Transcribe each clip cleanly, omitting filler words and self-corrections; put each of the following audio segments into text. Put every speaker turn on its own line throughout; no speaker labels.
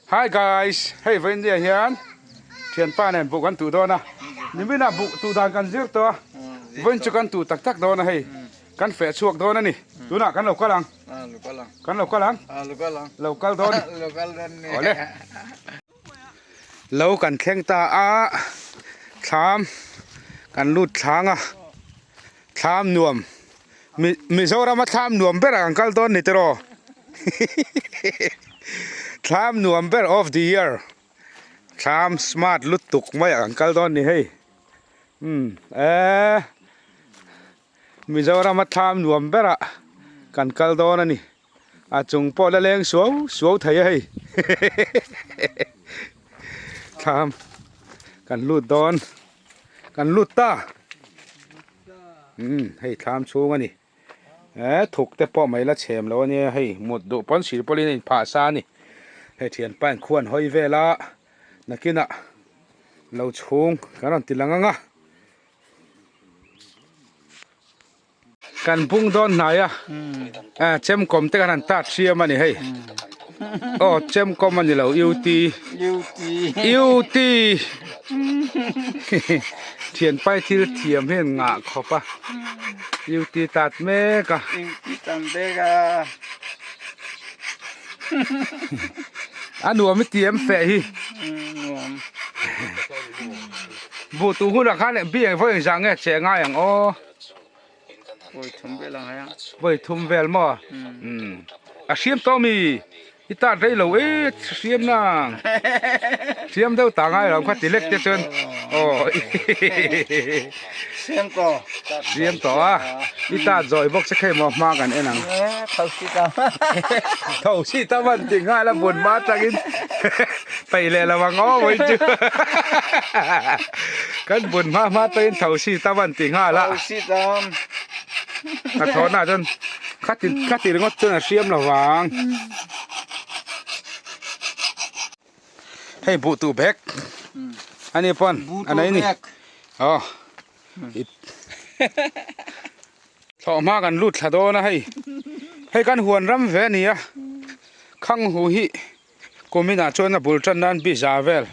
Hi guys, hei vawiin hian thianpa nen buh kan tuh dawn a, niminah buh tuh dan kan zir tawh a, vawiin chu kan tuh tak tak dawn a hei, kan feh chhuak dawn a ni, tunah kan lo kal ang, kan lo kal ang, lo kal dawn awle. Lo kan thleng ta a, thlam kan lut thlang a, thlam nuam Mizorama thlam nuam ber ah kan kal dawn ni tiraw thlam nuam ber of the year thlam smart lutuk mai ah kan kal dawn ni hei umm eee Mizorama thlam nuam ber ah kan kal dawn a ni a chung pawh la leng suau suau thei a hei thlam kan lut dawn kan lut ta. Umm hei thlam chhung a ni eh thuk te pawh mai la chhem lo a nia hei mut duh pawn sir pawlin a inphah sa a ni hei thianpa in khuan hawi vel a nakinah lo chhung kan rawn ti lang ang a. Kan bung dawn hnai a eh chemkawm te kan han tat hriam a ni hei aw chemkawm a ni lo UT UT thianpai thil thiam hian ngah khawp a UT tat mek a a nuam i ti em feh hi buh tuh hunah khan biak vawi engzah nge che ngai ang aw.
Vawi thum vel ang hei a.
Vawi thum vel maw? Umm. A hriam tawh mi? I tat rei lo e hriam nang. Hriam deuh ta ngai lo kha ti lek te chuan aw.
Hriam tawh.
Hriam tawh a. I tat zawi bawk che khei maw hma kan en ang.
Tho si tam.
Tho si tam an ti nghal a bun hma atangin peih leh lo ang aw vawi chu. Kan bun hma hma tawhin tho si tam an ti nghal a.
Tho si tam.
Hnathawhna ah chuan khati khati ringawt chuan a hriam lo vang. Hei buh tuh bag ani pawn a nei ni. Aw. Thlawh hma kan lut thla dawn a hei. Hei kan huan ram ve a ni a. Khang hu hi kuminah chuan a bul tan nan biza vel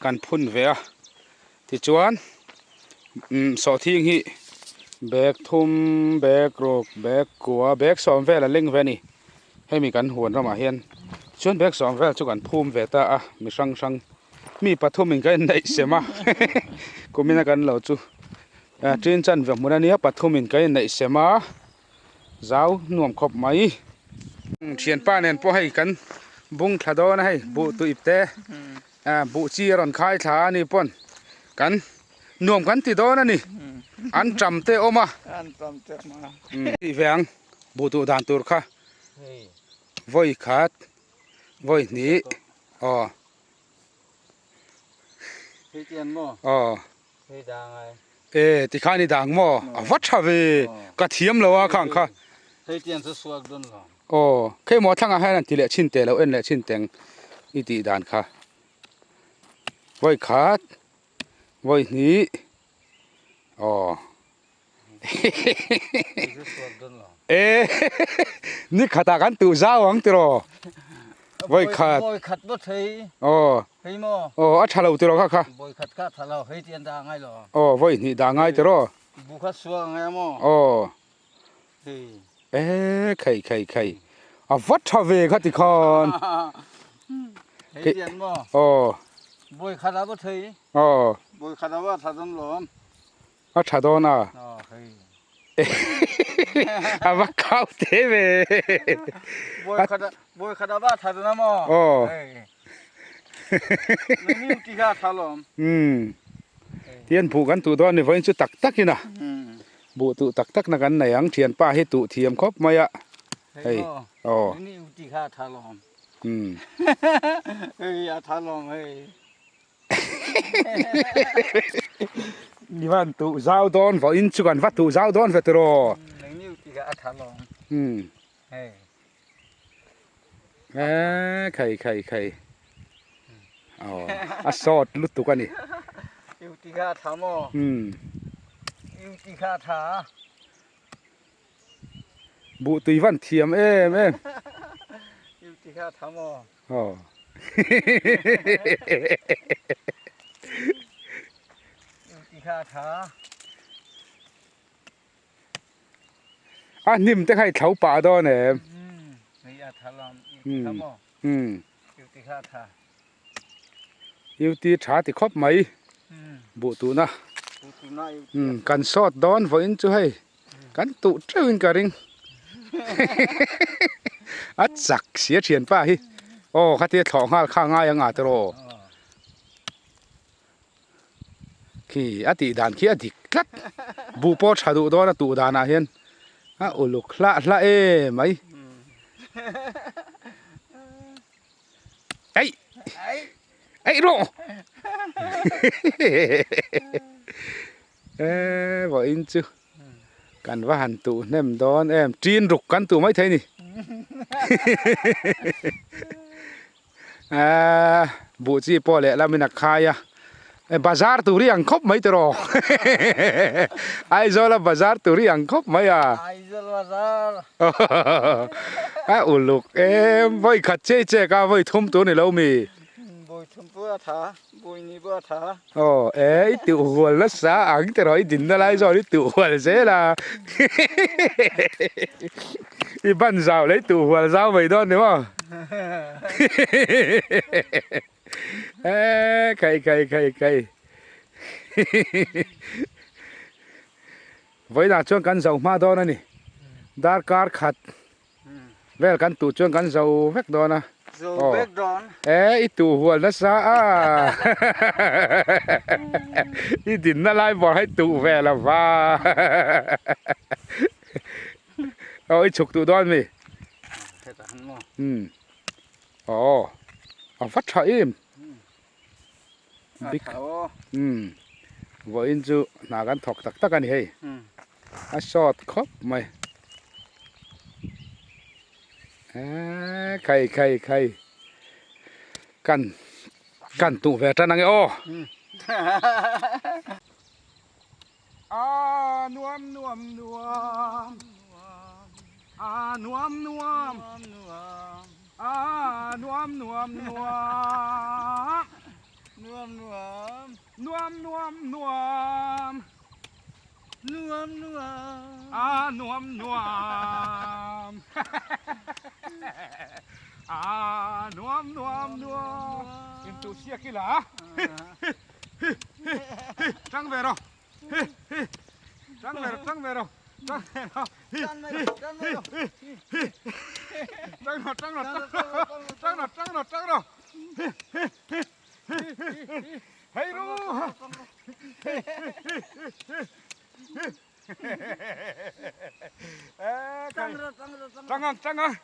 kan phun ve a tichuan umm sawhthing hi bag thum bag ruk bag kua bag sawm vel a leng ve a ni hemi kan huan ramah hian chuan bag sawm vel chu kan phum ve ta a mi hrang hrang mi pathum in ka inneih sem a kumina kan lo chu tin chan ve hmun a nia pathum in ka inneih sem a. Zau nuam khawp mai. Thianpa nen pawh hei kan bung thla dawn a hei buh tuip te buh chi a rawn khai thla a ni pawn kan nuam kan ti dawn a ni an tam te awm a tih ve ang buh tuh dan tur kha vawi khat vawi hnih aw aw. E tikhan i dang maw? A va tha ve, ka thiam lo a khang kha. Aw, khei maw thlangah hian an ti leh chhin teh lo en leh chhin teng i tih dan kha. Vawi khat, vawi hnih, aw. E ni khatah kan tuh zau ang tiraw vawi khat
vawi khat pawh thei
aw
hei maw
aw a tha lo tiraw kha kha
vawi khat kha a tha lo hei tih an dah ngai lo
aw vawi hnih dah ngai tiraw
bu kha suak ngai a maw
aw
hei
e khai khai khai a va tha ve kha ti khan
hei tih an maw
aw
vawi khat a pawh thei
aw
vawi khat a pawh a tha dawn lawm
A tha dawn a. A va kau te ve.
Bawi khat a va tha dawn a maw?
Aw.
Nangni ti kha a tha lawm.
Umm. Tian buh kan tuh dawn ni vawiin chu tak tak in a. Buh tuh tak tak na kan nei ang thianpa hi tuh thiam khawp mai a.
Hei.
Aw.
Nangni ti kha a tha lawm.
Umm.
Hei a tha lawm hei.
Ni van tuh zau dawn vawh in chu kan va tuh zau dawn ve tiraw. Umm. Eee khai khai khai. Aw a sawt lutuk a ni. Umm. Buh tui van thiam em em. Aw.
Ti kha a tha.
A hnim te kha i thlo pah dawn em?
Hei a tha lawm. I ti kha maw? I ti kha a tha.
UT tha ti khawp mai buh tuhna kan sawt dawn vawiin chu hei kan tuh teuhin ka ring a chak sia thianpa hi aw khatia thlawh nghal kha ngai ang a tawh khi a tih dan khi a dik tlat buh pawh tha duh dawn a tuh danah hian a uluk hlah hlah em mai. Ei! Ei rawh! Eee vawiin chu kan va han tuh hnem dawn em tin ruk kan tuh maithei ni eee buh chi pawh lehlam in a khai a bazar tur hi ang khawp mai tiraw Aizawl a bazar tur hi ang khawp mai a.
Aizawl bazar.
A uluk em vawi khat chei chek a vawi thum tur ni lo mi.
Vawi thum pawh a tha, vawi ni pawh a tha.
Aw e i tuh hual nasa ang tiraw i dinna lai zawn i tuh hual zel a. I ban zau leh i tuh hual zau mai dawn ni maw. Eee kai kai kai kai vawiinah chuan kan zo hma dawn a ni darkar khat vel kan tuh chuan kan zo vek dawn a
zo vek dawn
e i tuh hual nasa a i dinna lai bawr hei tuh ve lo va aw i chhuk duh dawn mi umm. Aw a va tha em
big
umm vawiin chu hna kan thawk tak tak a ni hei a sawt khawp mai eee khai khai khai kan kan tuh ve tan ange aw A nuam nuam nuam A nuam nuam A nuam nuam nuam
Nuam nuam
Nuam nuam nuam
Nuam nuam
A nuam nuam A nuam nuam nuam Intuhsiak ila. Tang ve rawh Tang ve rawh tang ve rawh tang ve rawh Tang rawh tang rawh tang rawh tang rawh tang rawh Hei ru
Tang rawh tang rawh
tang ang tang ang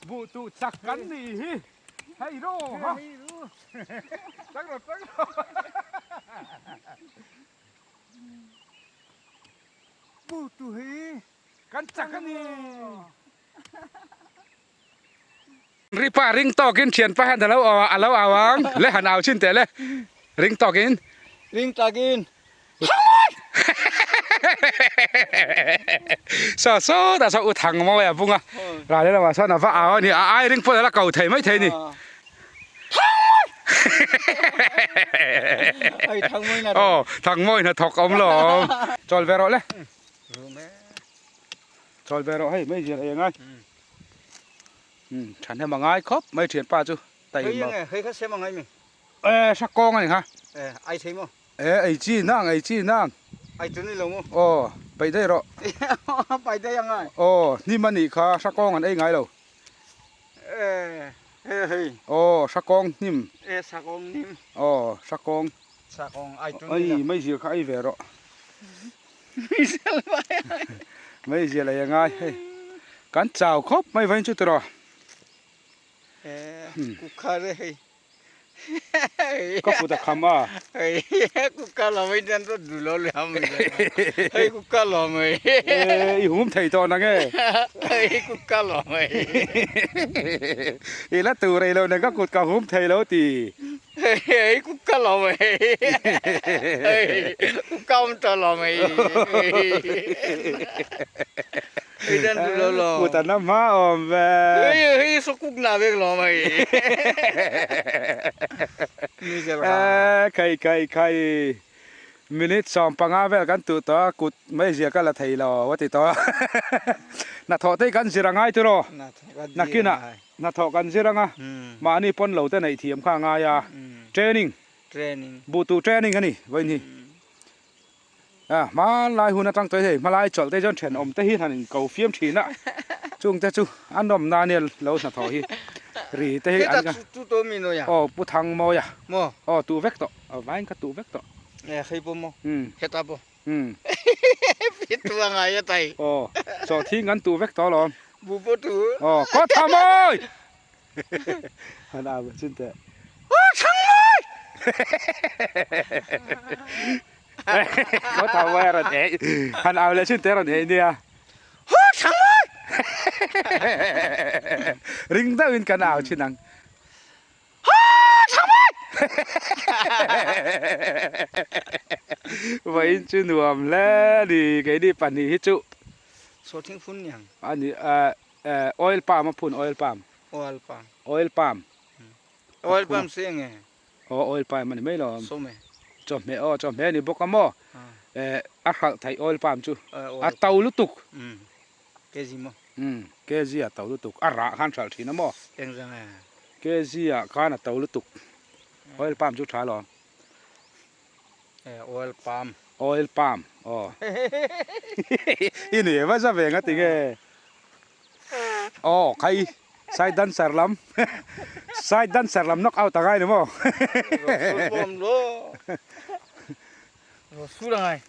Buh tuh chak kan nih hi hei ro ha tang rawh tang rawh
Buh tuh hi
kan chak a ni. Ripa ring tawkin thianpa hian alo alo au ang le han au chin teh le ring tawkin.
Ring takin.
Saw saw dah saw u thang mawi a bung a ral lamah sawn a va au a ni a ai ring pawn a la ko thei mai thei ni. Aw thang mawi hnathawk a awm lo chawl ve rawh le. Chawl ve rawh hei mai zial ei angai. Thahnem a ngai khawp mai thianpa chu
tai maw. Hei kha sem angai mi.
E hra kawng a ni kha.
E ai thei maw.
E ei chi nang ei chi nang.
Ai chu ni lo maw.
Aw paih daih rawh.
Paih daih angai.
Aw hnim a nih kha hra kawng an ei ngai lo.
E he hei.
Aw hra kawng hnim.
E hra kawng hnim.
Aw hra kawng.
Hra kawng ai chu ni lo.
Ai mai zir kha ei ve rawh. Mai zir ei angai hei. Kan chau khawp mai vain chu tiraw.
E kukhar e hei.
Ka kut a kham a. I hum thei tawh nang e. I la tur ei lo nen ka kut ka hum thei lo ti. Kut an la hma awm ve. Khai khai khai minute 15 vel kan tuh tawh a kut mai zia ka la thei lo a ti tawh a hnathawh te hi kan zir a ngai tiraw nakinah hnathawh kan zir anga mahni pawn lo te neih thiam kha a ngai a training buh tuh training a ni vawiin hi. A hmanlai hun atang tawh hei hmalai chawlh te chuan thenawm te hi han in ko fiam thin a chung te chu a nawm na ania lo hnathawh hi ri te hi an aw pu thang mawi a aw tuh vek tawh a vain kha tuh vek tawh umm aw sawhthing kan tuh vek tawh alawm aw kawt tha mawi. Han au ve chin teh.
Aw chhang mawi!
Khaw tho mawi a rawn ei. Han au leh chin teh a rawn ei nia.
Aw chhang mawi!
Ring deuhin kan au thin ang.
Aw chhang mawi!
Vawiin chu nuam hle a ni keini pahnih hi chu.
Sawhthing phun niang.
A ni eh. Eh oil palm a phun oil palm.
Oil palm.
Oil palm.
Oil palm se nge.
Aw oil palm ani mai lo.
Sawm e.
Chawhmeh aw chawhmeh ani bawk a maw. Eh a hralh theih oil palm chu. A to lutuk.
Kg maw.
Umm kg a to lutuk a rah khan hralh thin a maw.
Engzang e.
Kg ah khan a to lutuk. Oil palm chu tha lo.
Oil palm.
Oil palm aw. I ni va za ve nga ti nge. Aw khai side dancer lam side dancer lam knock out angai ni maw.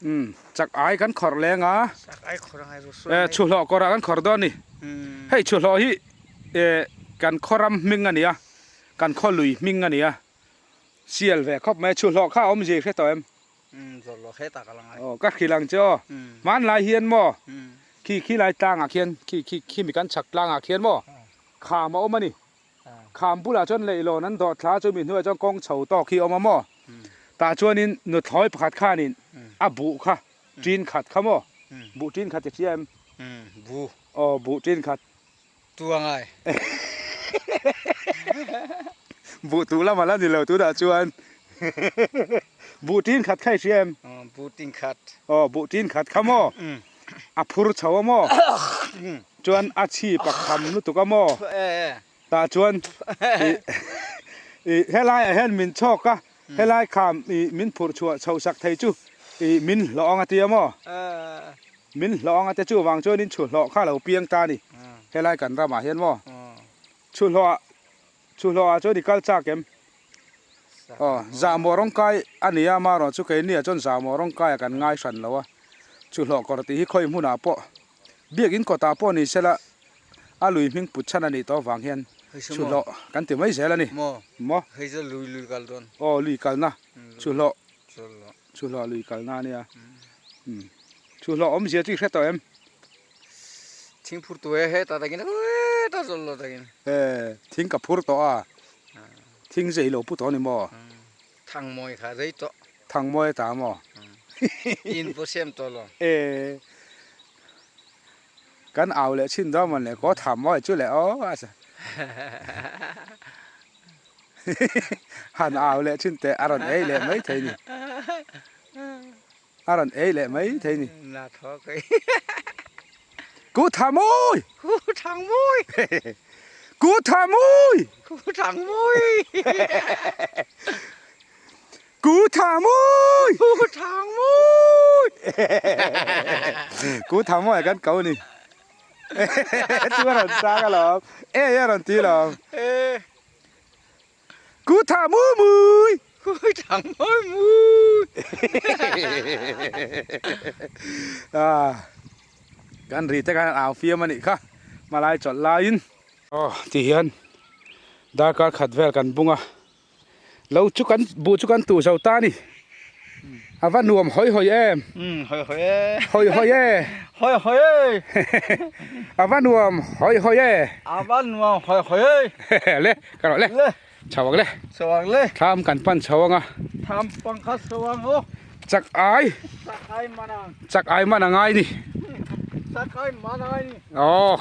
Umm chak ai kan khawrh leng a. Chhuhlawh kawrah kan khawrh dawn a ni. Hei chhuhlawh hi kan khaw ram hming a ni a kan khaw lui hming a ni a. Sial ve khawp mai, chhuhlawh kha a awm zir hre tawh em?
Umm zawlhlawh hre tak a la ngai.
Aw ka hrilh ang che aw. Hmanlai hian maw khi khi lai tlangah khian khi khi khi mi kan chhak tlangah khian maw kham a awm a ni. Kham bulah chuan leihlawn an dawh thla chu mi hnuaiah chuan kawng chho tawk hi a awm a maw. Tah chuanin nuthlawi pakhat khanin a buh kha ṭin khat kha maw buh ṭin khat i hria em?
Buh.
Aw buh ṭin khat.
Tu a ngai.
Buh tuh lam a la ni lo tunah chuan buh tin khat kha i hria em?
Buh tin khat.
Aw buh tin khat kha maw? A phur chho a maw? Chuan a chhip a kham lutuk a maw? Tah chuan i helaiah hian min chhawk a, helai kham i min phurh chhuah chhoh sak thei chu i min hlawh ang a ti a maw? Min hlawh anga te chuvang chuanin chhuhlawh kha lo piang ta a ni. Helai kan ramah hian maw? Chhuhlawh ah chhuhlawh ah chuan i kal chak em? Aw, zahmawh rawngkai a ni a, amaherawh chu keini ah chuan zahmawh rawngkai ah kan ngai hran lo a. Chhuhlawh kawr tih hi khawi hmunah pawh biakin kawtah pawh ni sela a lui hming put chhan a nih tawh avang hian chhuhlawh kan ti mai zel a ni. Maw? Aw, lui kalna chhuhlawh. Chhuhlawh lui kalna a nia. Umm chhuhlawh awmzia chu i hre tawh em?
Thing phur tu e he ta takin he ta zawlh lo takin.
E thing ka phur tawh a. Thing zei lo pu tawh a ni maw?
Thangmawi kha rei tawh.
Thangmawi a ta maw?
In pawh siam tawh lo.
E kan au leh chin dawn mawn le kaw tham mawi chu le aw a. Han au leh thin teh a rawn ei leh mai thei ni. A rawn ei leh mai thei ni.
Na tho kai.
Ku tha mawi.
Ku thang mawi.
Ku tha mawi.
Ku thang mawi.
Ku tha mawi.
Ku thang mawi.
Ku tha mawi kan ko ni. Chu a rawn chang alawm. E a rawn ti alawm.
E.
Ku tha mu mui.
Ku tha mui mui.
Ah. Kan ri te khan au fiam anih kha. Malai chawlh laiin. Aw ti hian darkar khat vel kan bung a. Lo chu kan buh chu kan tuh zo ta a ni. A va nuam hawi hawi em.
Hawi hawi e.
Hawi hawi e.
Hawi hawi e.
A va nuam hawi hawi e.
A va nuam hawi hawi
e. Le ka rawh le.
Le.
Chho ang le.
Chho ang le.
Thlam kan pan chho ang a.
Thlam pan kha chho ang aw.
Chak ai.
Chak ai man ang.
Chak ai man a ngai ni.
Sakai man angai ni.
Aw.